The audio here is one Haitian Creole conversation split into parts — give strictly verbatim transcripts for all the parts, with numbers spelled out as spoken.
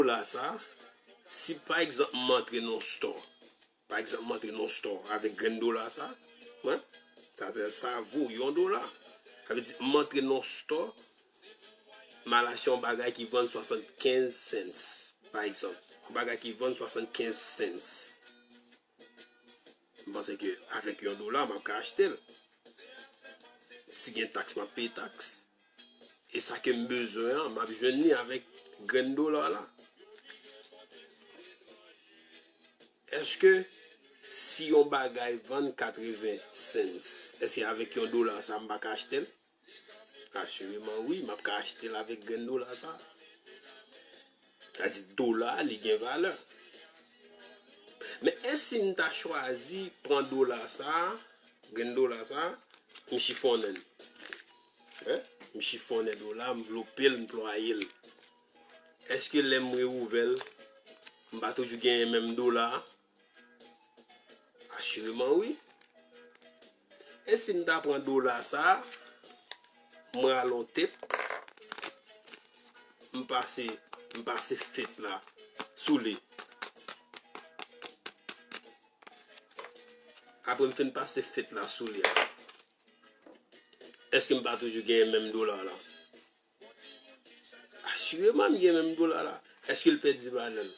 dola sa, si pa egzanp m antre nan yon store, pa egzanp m antre nan yon store avèk grenn dola sa, mwen, sa, sa, sa vo yon dola. Sa vle di, m antre nan yon store, m al achte yon bagay ki vann swasannkenz cents, pa egzanp. Yon bagay ki vann swasannkenz cents. M panse ke avèk yon dola, m ap ka achte l. Si gen taks, m ap peye taks. E sa ke m bezwen an, m ap jwenn li avèk grenn dola la. Èske si yon bagay vann katreven cents, èske avèk yon dola sa, m pa ka achte l? Asireman, wi, m ap ka achte l avèk grenn dola sa. Sa di dola a, li gen valè. Men èske si m ta chwazi pran dola sa, grenn dola sa, m chifonnen l? Hein? M chifonnen dola, m vlope l, m plwaye l. Èske lè m reouvè l, m pa toujou genyen menm dola a? Asireman, wi. E si m ta pran dola sa, m rale yon tep, m pase, m pase fèt la sou li. Apre m fin pase fèt la sou li a, èske m pa toujou genyen menm dola la? Asireman, m gen menm dola la. Èske l pèdi valè l?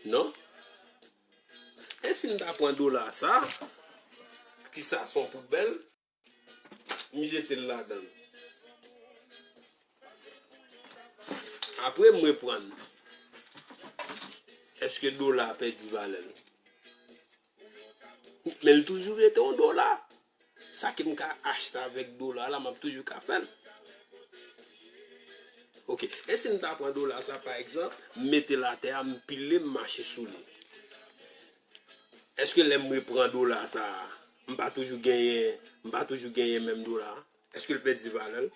Non. E si m ta pran dola sa, ki sa se yon poubèl, m jete l ladan l. Apre m reprann. Èske dola a pèdi valè l? Men l toujou rete yon dola. Sa ke m ka achte avèk dola la, m ap toujou ka fè l. Ok. E si m ta pran dola sa, pa egzanp, m mete l atè a, m pile, m mache sou li? Èske lè m repran dola sa, m pa toujou genyen, m pa toujou genyen menm dola a? Èske l pèdi valè l?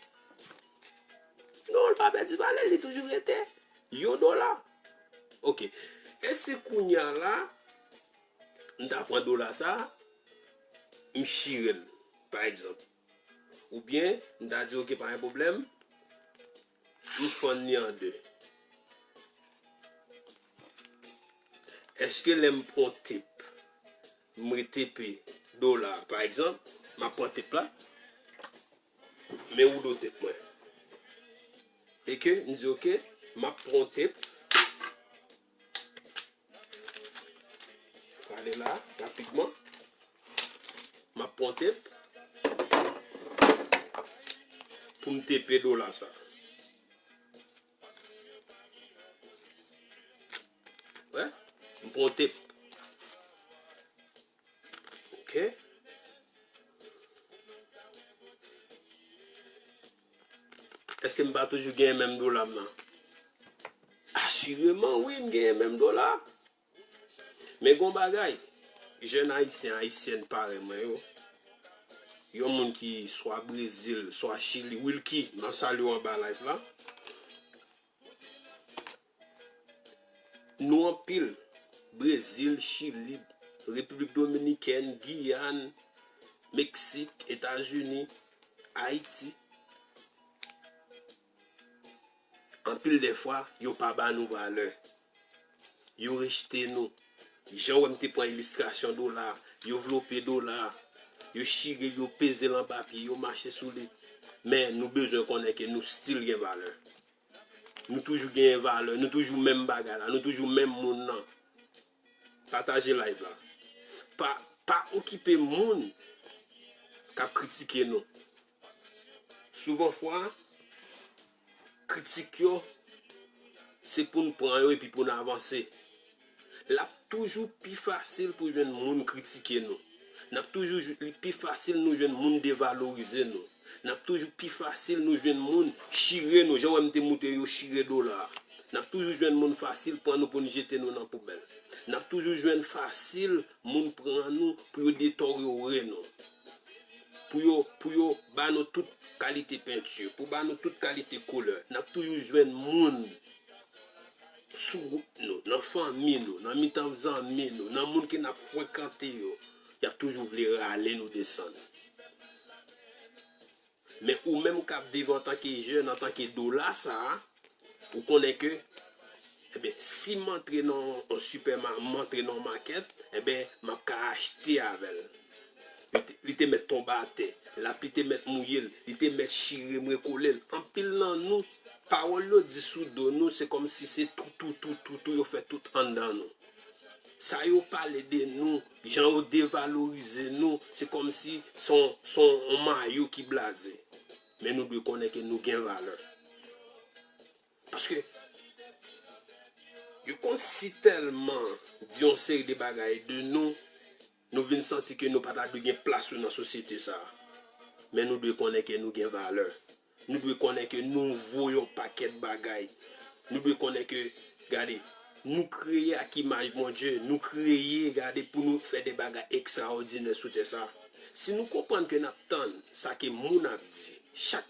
Non, l pa pèdi valè l, li toujou rete yon dola. Ok. E si kounye a la, m ta pran dola sa, m chire l, pa egzanp. Oubyen, m ta di, ok, pa gen pwoblèm, m fann li an de. Èske lè m pran tep, m retepe dola, pa egzanp, m ap pran tep la, men woudo tep mwen. E ke m di, ok, m ap pran tep. Prale la, rapidman. M ap pran tep pou m tepe dola sa. Wè, m pran tep. Ok. Èske m pa toujou genyen menm dola m nan? Asireman, wi, m genyen menm dola. Men gon bagay, jèn ayisyen, ayisyèn parèy mwen yo, yon moun ki swa Brezil, swa Chili, Wilky, m ap salye w anba live la. Nou anpil, Brezil, Chili, Repiblik Dominikèn, Giyàn, Meksik, Etazini, Ayiti. Anpil de fwa, yo pa ba nou valè. Yo rejte nou. Jan w wè m te pran ilistrasyon dola, yo vlope dola, yo chire l, yo peze l anba pye, yo mache sou li. Men nou bezwen konnen ke nou still gen valè. Nou toujou genyen valè, nou toujou menm bagay la, nou toujou menm moun nan. Pataje live la. Pa, pa okipe moun k ap kritike nou. Souvan fwa, kritik yo, se pou n pran yo epi pou n avanse. L ap toujou pi fasil pou jwenn moun kritike nou. N ap toujou jw-, li pi fasil nou jwenn moun devalorize nou. N ap toujou pi fasil nou jwenn moun chire nou. Jan w wè m te moutre yo chire dola a. N ap toujou jwenn moun fasil pran nou pou n jete nou nan poubèl. N ap toujou jwenn fasil moun pran nou pou yo detòryore nou. Pou yo, pou yo ba nou tout kalite penti, pou ba nou tout kalite koulè. N ap toujou jwenn moun sou wout nou, nan fanmi nou, nan mitan zanmi nou, nan moun ke n ap frekante yo, y ap toujou vle rale nou desann. Men ou menm k ap viv antanke jèn, antanke dola sa a, ou konnen ke, e, Ebyen, si m antre nan yon sipèma, m antre nan yon makèt, ebyen, m ap ka achte avè l. Li te, li te mèt tonbe atè, lapli te mèt mouye l, li te mèt chire m, rekole l. Anpil nan nou, pawòl yo di sou do nou, se kòmsi se tou, tou, tou, tou, tou, yo fè tout anndan nou. Sa yo pale de nou, jan yo devalorize nou, se kòmsi se yon, se yon mayo ki blaze. Men nou dwe konnen ke nou gen valè. Paske yo konn si tèlman di yon seri de bagay de nou, nou vin santi ke nou pa ta dwe gen plas nou nan sosyete sa a. Men nou dwe konnen ke nou gen valè. Nou dwe konnen ke nou vo yon pakèt bagay. Nou dwe konnen ke, gade, nou kreye ak imaj Bondye. Nou kreye, gade, pou nou fè de bagay ekstraòdinè sou tè sa a. Si nou konprann ke n ap tann sa ke moun ap di, chak